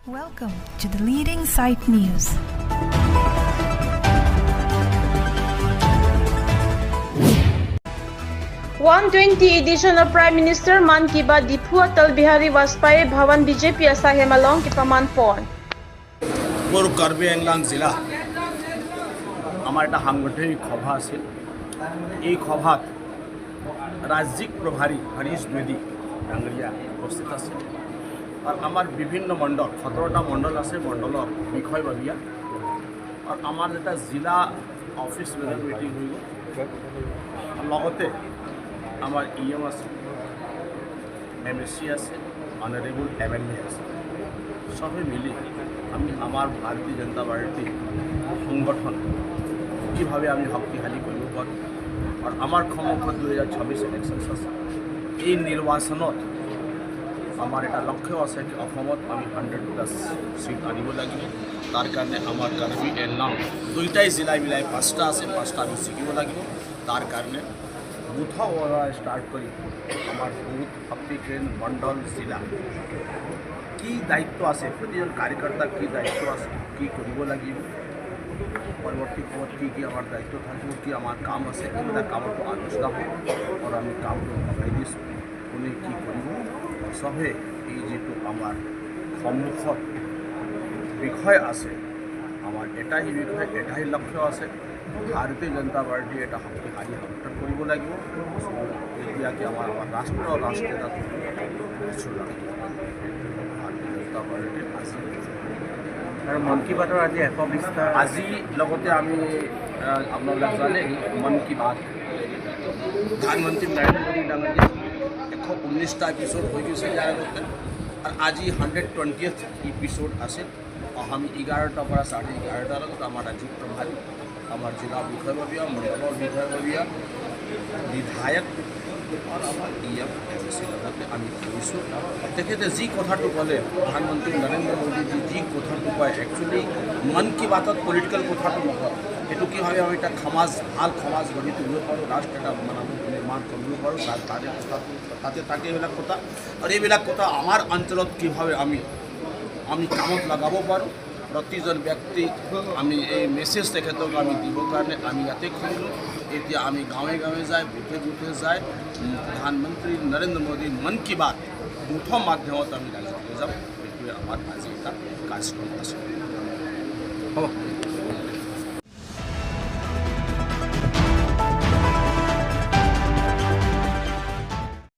Welcome to the Leading Sight News. 120 edition of Prime Minister Mann Ki Baat Diphu Atal Bihari Vajpayee Bhavan BJP Asahe Malong ki paman phone. মোৰ কাৰ্বি আংলং জিলা আমাৰ এটা সাংগঠনিক সভা আছিল। এই সভাত ৰাজ্যিক প্ৰভাৰী হৰীশ দ্বিবেদী ডাঙৰীয়া উপস্থিত আছিল আৰু আমাৰ বিভিন্ন মণ্ডল, 17টা মণ্ডল আছে, মণ্ডলৰ বিষয়ববীয়া আৰু আমাৰ এটা জিলা অফিচ মিটিং হৈ গ'ল। আৰু লগতে আমাৰ ই এম আছে, এম এছ চি আছে, অনাৰেবল এম এল এ আছে। চবে মিলি আমি আমাৰ ভাৰতীয় জনতা পাৰ্টি সংগঠন কীভাৱে আমি শক্তিশালী কৰিব পাৰোঁ আৰু আমাৰ সন্মুখত 2026 ইলেকশ্যনছ আছে। এই নিৰ্বাচনত আমাৰ এটা লক্ষ্য আছে কি অসমত আমি 100+ চিট আনিব লাগিব। তাৰ কাৰণে আমাৰ কাৰ্বি আংলং দুইটাই জিলাই মিলাই পাঁচটা আছে, পাঁচটা আমি জিকিব লাগিব। তাৰ কাৰণে বুথৰ পৰা ষ্টাৰ্ট কৰি আমাৰ বুথ, শক্তি কেন্দ্ৰ, মণ্ডল, জিলা কি দায়িত্ব আছে, প্ৰতিজন কাৰ্যকৰ্তাৰ কি দায়িত্ব আছে, কি কৰিব লাগিব, পৰৱৰ্তী সময়ত কি কি আমাৰ দায়িত্ব থাকিব, কি আমাৰ কাম আছে, এইবিলাক কামতো আলোচনা হ'ব আৰু আমি কামটো ভগাই দিছোঁ, কোনে কি কৰিব। চবে এই যিটো আমাৰ সন্মুখত বিষয় আছে, আমাৰ এটাই বিষয়, এটাই লক্ষ্য আছে, ভাৰতীয় জনতা পাৰ্টি এটা শক্তিশালী সংগঠন কৰিব লাগিব। তেতিয়া কি আমাৰ ৰাষ্ট্ৰ ৰাষ্ট্ৰীয়তাটো অটুট ৰাখিব ভাৰতীয় জনতা পাৰ্টি আজি। আৰু মন কী বাতৰ আজি 120টা। আজি লগতে আমি আপোনালোক জানে, মন কী বাত প্ৰধানমন্ত্ৰী নৰেন্দ্ৰ মোদী ডাঙৰীয়া 119টা এপিছ'ড হৈ গৈছে ইয়াৰ আগতে আৰু আজি 120th episode আছিল। আমি 11টাৰ পৰা 11:30টাৰ লগত আমাৰ ৰাজ্যিক প্ৰভাৰী, আমাৰ জিলা বিষয়ববীয়া, মণ্ডলৰ বিষয়ববীয়া, বিধায়ক আৰু আমাৰ ই এম, এম এছ চিৰ লগতে আমি কৰিছোঁ। তেখেতে যি কথাটো ক'লে, প্ৰধানমন্ত্ৰী নৰেন্দ্ৰ মোদীজী যি কথাটো কয়, একচুৱেলি মন কী বাতত পলিটিকেল কথাটো নহয়। সেইটো কি হয়, আমি এটা সমাজ, ভাল সমাজ গঢ়ি তুলিব পাৰোঁ, ৰাষ্ট্ৰ এটা বনাব, নিৰ্মাণ কৰিব পাৰোঁ, তাৰে কথাটো তাতে থাকে। এইবিলাক কথা আৰু এইবিলাক কথা আমাৰ অঞ্চলত কিভাৱে আমি কামত লগাব পাৰোঁ, প্ৰতিজন ব্যক্তিক আমি এই মেছেজ তেখেতক আমি দিবৰ কাৰণে আমি ইয়াতে খুলিলোঁ। এতিয়া আমি গাঁৱে গাঁৱে যায়, বুথে বুথে যায়, প্ৰধানমন্ত্ৰী নৰেন্দ্ৰ মোদীৰ মন কী বাত বুথৰ মাধ্যমত আমি ৰাইজক লৈ যাম। এইটোৱে আমাৰ আজি এটা কাৰ্যক্ৰম আছে। হ'ব।